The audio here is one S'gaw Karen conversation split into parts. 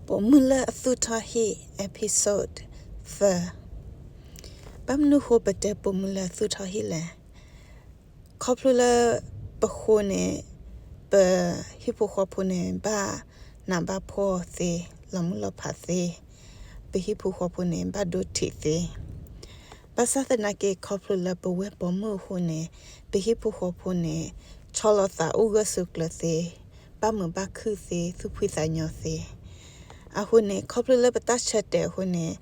ပိာ်မုၣ်လၢအသူၣ်ထီၣ်ဟံၣ် episode third. ဘၣ်မနုၤဃိပတဲပိာ်မုၣ်လၢအသူၣ်ထီၣ်ဟံၣ်လဲၣ်. ခီဖျိလၢပဃိန့ၣ် ပဟံၣ်ဖိဃီဖိန့ၣ် ဘၣ်နးဘၣ်ဖှီၣ်သ့, လီၤမုၢ်လီၤဖးသ့, ပဟံၣ်ဖိဃီဖိန့ၣ် ဘၣ်ဒိထံးသ့. ဘၣ်ဆၣ်သနာ်က့ ခီဖျိလၢပဝဲပိာ်မုၣ်အဃိန့ၣ် ပဟံၣ်ဖိဃီဖိန့ၣ် ဆီလီၤသးအိၣ်ဂၢၢ်ဆိးကျၢၤသ့, ဘၣ်မုာ်ဘၣ်ခုၣ်သ့, သူၣ်ဖှံသးညီသ့. အဃိန့ၣ် ခီဖျိလၢပတၢ်ဆၢတဲာ်အဃိန့ၣ်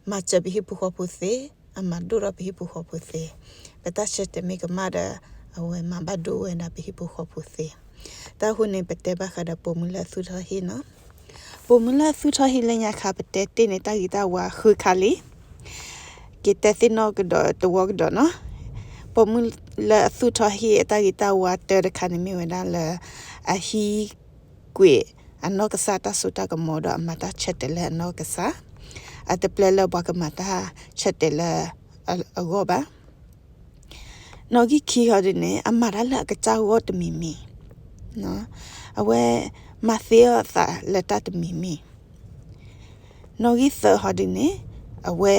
မၤစၢၤပဟံၣ်ဖိဃီဖိသ့, အမၤဒိၣ်ထီၣ်ပဟံၣ်ဖိဃီဖိသ့. ပတၢ်ဆၢတဲာ်မ့ၢ်ကမၣ်ဒီး အဝဲမၤဘၣ်ဒိဝဲဒၣ်ပဟံၣ်ဖိဃီဖိသ့. တၢ်အဃိန့ၣ် ပတဲဘၣ်ဃးဒီးပိာ်မုၣ်လၢအသူၣ်ထီၣ်ဟံၣ်နီၤ. ပိာ်မုၣ်လၢအသူၣ်ထီၣ်ဟံၣ်လၢညါခါ ပတဲတ့ၢ်န့ၣ် တၢ်ဂ့ၤတၢ်ဝါဃုခါလံ. က့ၤတဲသ့ၣ်နီၣ်ကဒီးတဝီကဒီးနီၤ. ပိာ်မုၣ်လၢအသူၣ်ထီၣ်ဟံၣ်အတၢ်ဂ့ၤတၢ်ဝါတၢတခါန့ၣ်မ့ၢ်ဝဲဒၣ်လၢ အဟံးကွံာ် အနီၢ်ကစၢ်တၢ်စိတၢ်ကမီၤဒီးအမၤတၢ်ဆၢတဲာ်လၢအနီၢ်ကစၢ်, အတပျဲလၢပှၤကမၤတၢ်ဆၢတဲာ်လၢအဂီၢ်ဘၣ်. နီၣ်ဂံၢ်ခံဟီဒ်န့ၣ် အမၤတၢ်လၢအကစၢ်ဂီၢ်တမံၤမံၤ, အဝဲမၤသ့အီၣ်သးလၢတၢ်တမံၤမံၤ. နီၣ်ဂံၢ်သၢဟီဒ်န့ၣ် အဝဲ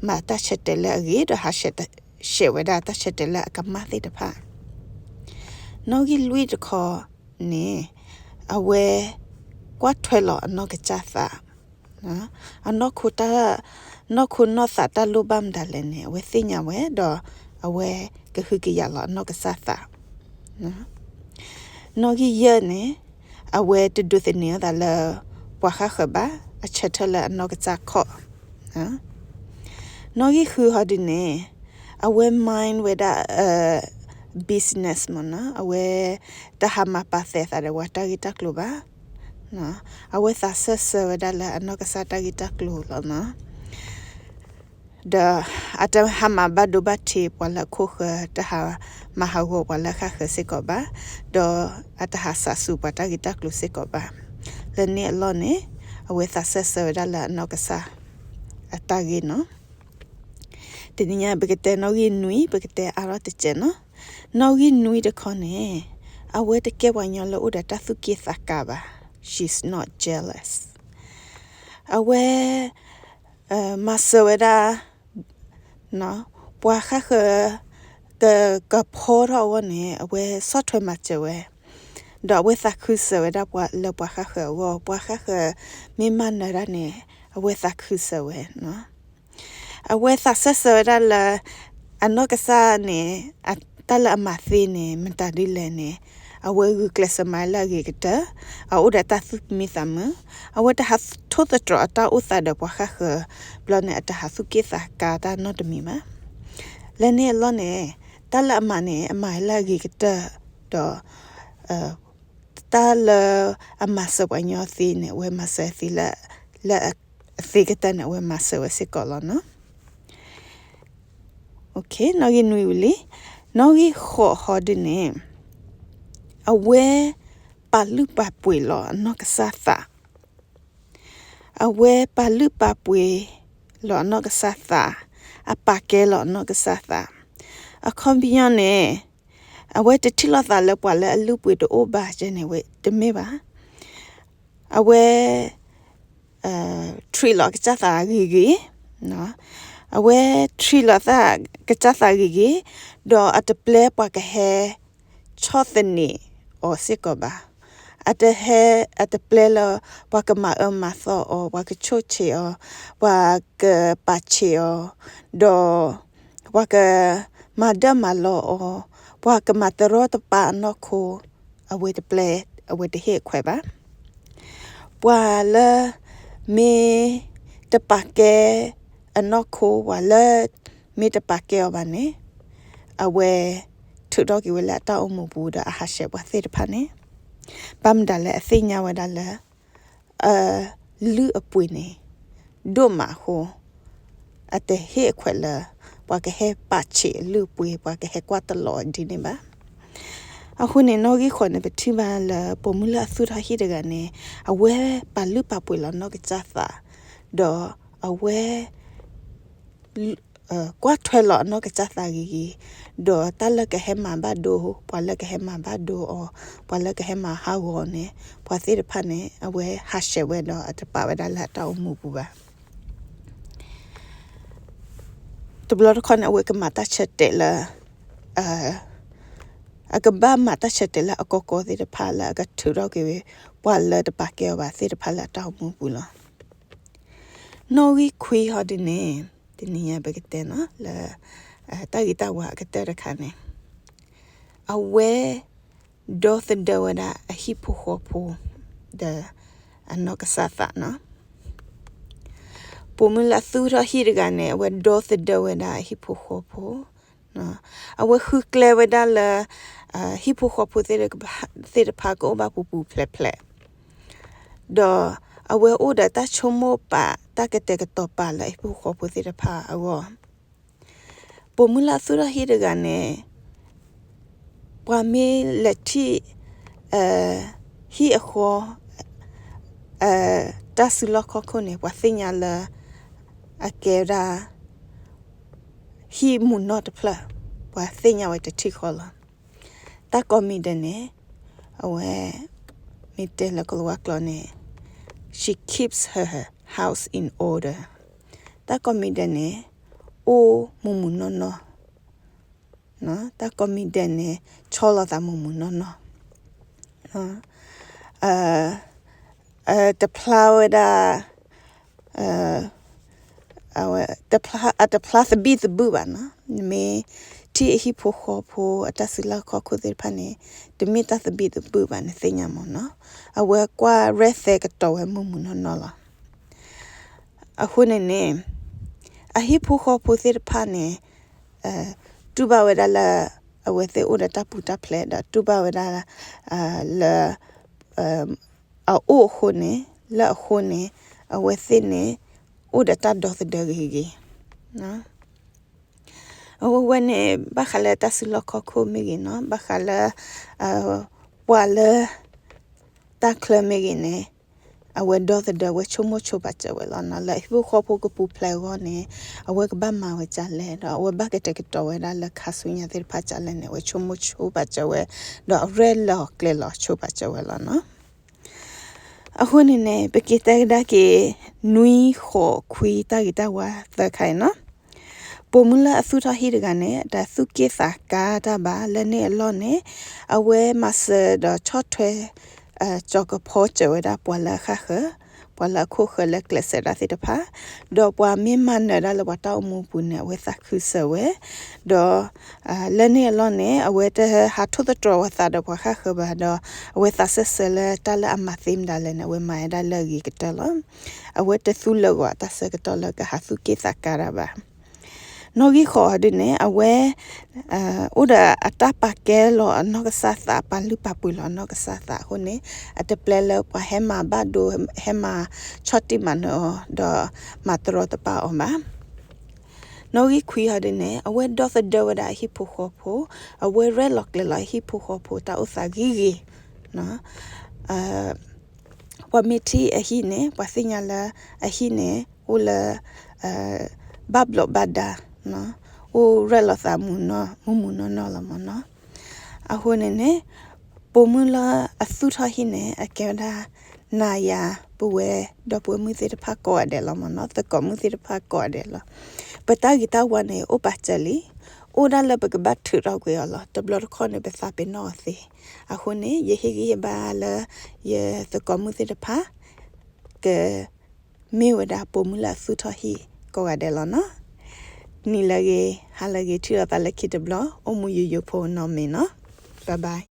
မၤတၢ်ဆၢတဲာ်လၢအဂ့ၤ ဒီးဟးဆှဲးဝဲဒၣ်တၢ်ဆၢတဲာ်လၢအကမၣ်သ့ၣ်တဖၣ်. နီၣ်ဂံၢ်လွံၢ်တခီန့ၣ် အဝဲကွၢ်ထွဲလီၤအနီၢ်ကစၢ်သး, အနီၢ်ခိတၢ်, နီၢ်ခိနီၢ်သးတၢ်လိၣ်ဘၣ်မတၤလဲၣ်န့ၣ် အဝဲသ့ၣ်ညါဝဲ ဒီးအဝဲကဟုကယာ်လီၤအနီၢ်ကစၢ်သး. နီၣ်ဂံၢ်ယဲၢ်န့ၣ် အဝဲတဒိးသန့ၤအသးလၢပှၤဃၣ်ဃၢၤဘၣ်, အဆၢထၢၣ်လၢအနီၢ်ကစၢ်ခီၣ်. နီၣ်ဂံၢ်ဃုဟီဒ်န့ၣ် အဝဲ mind ဝဲဒၣ် business မ့ၢ်နီၤ, အဝဲတဟးမၤပာ်သဲးသးဒီးပှၤတၢ်ဂ့ၢ်တၢ်ကျိၤဘၣ်. အဝဲသးစၢၢ်ဆၢဝဲဒၣ်လၢအနီၢ်ကစၢ်တၢ်ဂ့ၢ်တၢ်ကျိၤလီၤနီၤ. ဒီးအတဟးမၤဘၣ်ဒိဘၣ်ထံးပှၤလၢအခိၣ်ဃၢၤ, တဟးမၤဟးဂီၤပှၤလၢအဃၣ်ဃၢၤစ့ၢ်ကီးဘၣ်, ဒီးအတဟးစးစူၤပှၤတၢ်ဂ့ၢ်တၢ်ကျိၤစ့ၢ်ကီးဘၣ်. လၢန့ၣ်အလီၢ်န့ၣ် အဝဲသးစၢၢ်ဆၢဝဲဒၣ်လၢအနီၢ်ကစၢ်အတၢ်ဂ့ၢ်နီၤ. တနံၤညါပကတဲနီၣ်ဂံၢ်နွံ, ပကတဲအါထီၣ်တစဲးနီၤ. နီၣ်ဂံၢ်နွံတခီန့ၣ် အဝဲတကဲပှၤကညီလၢအိၣ်ဒီးတၢ်သူၣ်က့ၣ်သးကါဘၣ်, she's not jealous. အဝဲ မၤစၢၤဝဲဒၣ် ပှၤဃၣ်ဃၢၤ က ကဖီထီၣ်အဂီၢ်န့ၣ် အဝဲဆီၣ်ထွဲမၤစၢၤဝဲ, ဒီးအဝဲသးခုစၢၤဝဲဒၣ်ပှၤလၢပှၤဃၣ်ဃၢၤအဂီၢ်, ပှၤဃၣ်ဃၢၤမ့ၢ်မၤနၢၤတၢ်န့ၣ် အဝဲသးခုစၢၤဝဲနီၤ. အဝဲသးစၢၢ်ဆၢဝဲဒၣ်လၢ အနီၢ်ကစၢ်န့ၣ် တၢ်လၢအမၤသ့န့ၣ် မတၤဒ်လဲၣ်န့ၣ် အဝဲဂုာ်ကျဲးစၢးမၤလၢအဂ့ၤကတၢၢ်, အအိၣ်ဒီးတၢ်သူၣ်မံသးမုာ်, အဝဲတဟးထိၣ်သတြီၤအတၢ်အိၣ်သးဒီးပှၤဃၣ်ဃၢၤ, ဘျီန့ၣ် အတဟးသူၣ်က့ၣ်သးကါတၢ်နီတမံၤဘၣ်. လၢန့ၣ်အလီၢ်န့ၣ် တၢ်လၢအမၤန့ၣ် အမၤလၢအဂ့ၤကတၢၢ်, ဒီး တၢ်လၢအမၤစၢၤပှၤကညီသ့န့ၣ် အဝဲမၤစၢၤသ့လၢ လၢအသ့ကတၢၢ်န့ၣ် အဝဲမၤစၢၤဝဲစ့ၢ်ကီးလီၤနီၤ. နီၣ်ဂံၢ်နွံဝံၤလံ, နီၣ်ဂံၢ်ဃိးဟီဒ်န့ၣ် အဝဲပာ်လုၢ်ပာ်ပှ့ၤလီၤအနီၢ်ကစၢ်သး, အဝဲပာ်လုၢ်ပာ်ပှ့ၤလီၤအနီၢ်ကစၢ်သး, အပာ်ကဲလီၤအနီၢ်ကစၢ်သး, အခီပညီန့ၣ် အဝဲတထံၣ်လိာ်သးလၢပှၤလၢအလုၢ်ပှ့ၤတအိၣ်ဘၣ်ကဲန့ၣ်ဝဲတမ့ၢ်ဘၣ်. အဝဲ treat လီၤကစၢ်သးဂ့ၤဂ့ၤ, အဝဲ treat လီၤသးကစၢ်သးဂ့ၤဂ့ၤ, ဒီးအတပျဲပှၤကဟဲ ဆီၣ်သနံးအီၤစ့ၢ်ကီးဘၣ်. အတဟဲ အတပျဲလၢ ပှၤကမၤအၢမၤသီအီၤ, ပှၤကဆိၣ်ဆံးအီၤ, ပှၤကပာ်ဆံးအီၤ, ဒီး ပှၤကမၤဒၢၣ်မၤလီအီၤ, ပှၤကမၤတရီတပါအနီၢ်ခိ, အဝဲတပျဲ, အဝဲတဟ့ၣ်အခွဲးဘၣ်. ပှၤလၢ မ့ၢ်တပာ်ကဲအနီၢ်ခိ, ပှၤလၢ မ့ၢ်တပာ်ကဲအီၤဘၣ်န့ၣ် အဝဲ ထုးထီၣ်က့ၤဝဲလၢအတၢ်အိၣ်မူပူၤဒီးအဟးဆှဲးပှၤသ့ၣ်တဖၣ်န့ၣ်, ဘၣ်မတၤလဲၣ် အသ့ၣ်ညါဝဲဒၣ်လၢ အလုၢ်အပှ့ၤန့ၣ် ဒိၣ်မးအဃိ, အတဟ့ၣ်အခွဲးလၢ ပှၤကဟဲပာ်ဆံးအလုၢ်အပှ့ၤ, ပှၤကဟဲကွၢ်တလီၤဒ်န့ၣ်ဘၣ်. အဃိန့ၣ် နီၣ်ဂံၢ်ဃိးန့ၣ် ပထံၣ်ဘၣ်လၢပိာ်မုၣ်လၢအသူၣ်ထီၣ်ဟံၣ်တဂၤန့ၣ် အဝဲပာ်လုၢ်ပာ်ပှ့ၤလီၤနီၢ်ကစၢ်သး, ဒီးအဝဲ လုၢ် ကွၢ်ထွဲလီၤအနီၢ်ကစၢ်သးဂ့ၤဂ့ၤ, ဒီးတၢ်လၢကဟဲမၤဘၣ်ဒိ, ပှၤလၢကဟဲမၤဘၣ်ဒိအီၤ, ပှၤလၢကဟဲမၤဟးဂီၤန့ၣ်, ပှၤသ့ၣ်တဖၣ်န့ၣ် အဝဲဟးဆှဲးဝဲဒီးအတပာ်ဝဲဒၣ်လၢအတၢ်အိၣ်မူပူၤဘၣ်. တဘျီတခီန့ၣ် အဝဲကမၤတၢ်ဆၢတဲာ်လၢ အကဘၣ်မၤတၢ်ဆၢတဲာ်လၢအကီကီသ့ၣ်တဖၣ်လၢအကထုးထီၣ်က့ၤ ပှၤလၢတပာ်ကဲအီၤဘၣ်သ့ၣ်တဖၣ်လၢအတၢ်အိၣ်မူပူၤလီၤ. နီၣ်ဂံၢ်ခွံဟီဒ်န့ၣ်, တနံၤညါပကတဲနီၤလၢ တၢ်ဂ့ၤတၢ်ဝါအကတၢၢ်တခါန့ၣ်, အဝဲ ဒီသဒၢဝဲဒၣ်အဟံၣ်ဖိဃီဖိ ဒီးအနီၢ်ကစၢ်သးနီၤ. ပိာ်မုၣ်လၢအသူၣ်ထီၣ်ဟံၣ်တဂၤန့ၣ် အဝဲဒီသဒၢဝဲဒၣ်အဟံၣ်ဖိဃီဖိ, အဝဲဃုကျဲဝဲဒၣ်လၢ ဟံၣ်ဖိဃီဖိသ့ၣ်တဖၣ်ကအိၣ်ဘၣ်ပူၤပူၤဖျဲးဖျဲး, ဒီးအဝဲအိၣ်ဒီးတၢ်ဆိကမိၣ်ပာ် တၢ်ကတဲာ်ကတီၤပာ်လၢအဟံၣ်ဖိဃီဖိသ့ၣ်တဖၣ်အဂီၢ် ပိာ်မုၣ်လၢအသူၣ်ထီၣ်ဟံၣ်တဂၤန့ၣ် ပှၤမ့ၢ်လဲၤထံၣ် ဟံၣ်အဃီ တၢ်စုလီၢ်ခီၣ်ခိၣ်န့ၣ် ပှၤသ့ၣ်ညါလၢ အကဲဝဲဒၣ် ဟံၣ်မုၢ်နီၢ်တဖျၢၣ်, ပှၤသ့ၣ်ညါဝဲတထံၣ်ဃီလီၤ. တၢ်ကိးမံၤဒဲးန့ၣ် အဝဲ မ့ၢ်တဲလၢကလၤဝါကျိာ်န့ၣ် she keeps her house in order. တၢ်ကိးမံၤဒဲးန့ၣ် အိၣ်မုၢ်မုၢ်နီၢ်နီၢ်, တၢ်ကိးမံၤဒဲးန့ၣ် ဆီလီၤသးမုၢ်မုၢ်နီၢ်နီၢ်, တဖျါဝဲဒၣ် အတဖျါသဘံၣ်သဘုၣ်ဘၣ်နီၤ. နမ့ၢ်ထံၣ်အဟံၣ်ဖိဃီဖိအတၢ်စုလီၢ်ခီၣ်ခိၣ်သ့ၣ်တဖၣ်န့ၣ် တမ့ၢ်တၢ်သဘံၣ်သဘုၣ်ဘၣ် နသ့ၣ်ညါမ့ၢ်နီၤ. အဝဲကွၢ်ရဲၣ်သဲကတီၤဝဲမုၢ်မုၢ်နီၢ်နီၢ်လီၤ. အဃိန့ၣ်န့ၣ် အဟံၣ်ဖိဃီဖိသ့ၣ်တဖၣ်န့ၣ် တူၢ်ဘၣ်ဝဲဒၣ်လၢ အဝဲသ့ၣ်အိၣ်ဒီးတၢ်ပူၤတၢ်ဖျဲး ဒီးတူၢ်ဘၣ်ဝဲဒၣ် လၢ အအိၣ်အဃိန့ၣ် လၢအဃိန့ၣ် အဝဲသ့ၣ်န့ၣ် အိၣ်ဒီးတၢ်ဒီသဒၢဂ့ၤဂ့ၤ အဝဲဝဲန့ၣ် ဘၣ်ဃးလၢတၢ်စုလီၢ်ခီၣ်ခိၣ်မ့ၢ်ဂ့ၤနီၤ, ဘၣ်ဃးလၢ ပှၤလၢ တၢ်ချၢမ့ၢ်ဂ့ၤန့ၣ် အဝဲဒီသဒၢဝဲဆိကမိၣ်ဆိပာ်စၢၤဝဲလီၤနီၤ. လၢအဟံၣ်ဖိဃီဖိကပူၤဖျဲးအဂီၢ်န့ၣ် အဝဲကဘၣ်မၤဝဲဒ်လဲၣ် ဒီးအဝဲဘၣ်ကတဲာ်ကတီၤဝဲဒၣ်လၢခါဆူညါသ့ၣ်တဖၣ်ဒ်လဲၣ်န့ၣ် အဝဲဆိကမိၣ်ဆိပာ်စၢၤဝဲ ဒီးအရဲၣ်လီၤကျဲၤလီၤဆိပာ်စၢၤဝဲလီၤနီၤ. အဃိန့ၣ်န့ၣ် ပက့ၤတဲကဒါက့ၤ နွံဃိးခွံ တၢ်ဂ့ၤတၢ်ဝါသၢခါအံၤနီၤ. ပိာ်မုၣ်လၢအသူၣ်ထီၣ်ဟံၣ်တဂၤန့ၣ် တသူၣ်က့ၣ်သးကါတၢ်ဘၣ် လၢန့ၣ်အလီၢ်န့ၣ် အဝဲမၤစၢၤဒီးဆီၣ်ထွဲ ကၠီၤကဖီစၢၤဝဲဒၣ်ပှၤလၢအဃၣ်ဃၢၤ ပှၤလၢအခိၣ်ဃၢၤလၢကျဲးစၢးဒၣ်သ့ၣ်တဖၣ်, ဒီးပှၤမ့ၢ်မၤနၢၤဒၣ်လၢပှၤတၢ်အိၣ်မူပူၤန့ၣ် အဝဲသးခုစၢၤဝဲ, ဒီး လၢန့ၣ်အလီၢ်န့ၣ် အဝဲတဟးထိၣ်သတြီၤဝဲသးဒီးပှၤဃၣ်ဃၢၤဘၣ်ဒီး အဝဲသးစၢၢ်ဆၢလၢတၢ်လၢအမၤသ့မတၤလဲၣ်န့ၣ် အဝဲမၤဝဲဒၣ်လၢအဂ့ၤကတၢၢ်လီၤ. အဝဲတသူလၢာ်ဂီၤအတၢ်ဆၢကတီၢ်လၢကဟးသူၣ်က့ၣ်သးကါတၢ်ဘၣ်. နီၣ်ဂံၢ်ဃိးဒ်န့ၣ် အဝဲ အိၣ်ဒီးအတၢ်ပာ်ကဲလီၤအနီၢ်ကစၢ်သး ပာ်လုၢ်ပာ်ပှ့ၤလီၤအနီၢ်ကစၢ်သးအဃိန့ၣ် အတပျဲလၢပှၤဟဲမၤဘၣ်ဒိ ဟဲမၤဆီၣ်တံၢ်မၤနၢၤအီၤ ဒီးမၤတရီတပါအီၤဘၣ်. နီၣ်ဂံၢ်ခွံဟီဒ်န့ၣ် အဝဲဒီသဒၢဝဲဒၣ်အဟံၣ်ဖိဃီဖိ, အဝဲရဲၣ်လီၤကျဲၤလီၤအဟံၣ်ဖိဃီဖိတၢ်အိၣ်သးဂ့ၤဂ့ၤ ပှၤမ့ၢ်ထံၣ်အဟံၣ်န့ၣ် ပှၤသ့ၣ်ညါလၢအဟံၣ်န့ၣ် အိၣ်လၢ ဘၣ်ဘျိးဘၣ်ဒါ အိၣ်ရဲၣ်လီၤသးမုၢ်မုၢ်နီၢ်နီၢ်လီၤမ့ၢ်နီၤ. အဃိန့ၣ်န့ၣ် ပိာ်မုၣ်လၢအသူၣ်ထီၣ်ဟံၣ်န့ၣ် အကဲဝဲဒၣ် နၤယၤ ပဝဲ ဒီပုၢ်ဝဲၢ်မုၣ်သ့ၣ်တဖၣ်ကိးဂၤဒဲးလီၤမ့ၢ်နီၤ, သကိးမုၣ်သ့ၣ်တဖၣ်ကိးဂၤဒဲးလီၤ. ပတၢ်ဂ့ၤတၢ်ဝါန့ၣ် အိၣ်ပာ်စၢၤလံ, အိၣ်ဒၣ်လၢပကဘၣ်ထုးထီၣ်ကွံာ်အီၤလီၤ. တဘျီတခီၣ်န့ၣ် ပသးပ့ၤနီၣ်အီၤသ့. အဃိန့ၣ် ယဟ့ၣ်ဂံၢ်ဟ့ၣ်ဘါလၢ ယသကိးမုၣ်သ့ၣ်တဖၣ် က မ့ၢ်ဝဲဒၣ်ပိာ်မုၣ်လၢအသူၣ်ထီၣ်ဟံၣ်ကိးဂၤဒဲးလီၤနီၤ. နံၤလၢအဂ့ၤ ဟါလၢအဂ့ၤ ထံၣ်လိာ်သးလၢခံတဘျီ အိၣ်မူယိယိဖိနီတမံၤနီၤ. Bye bye.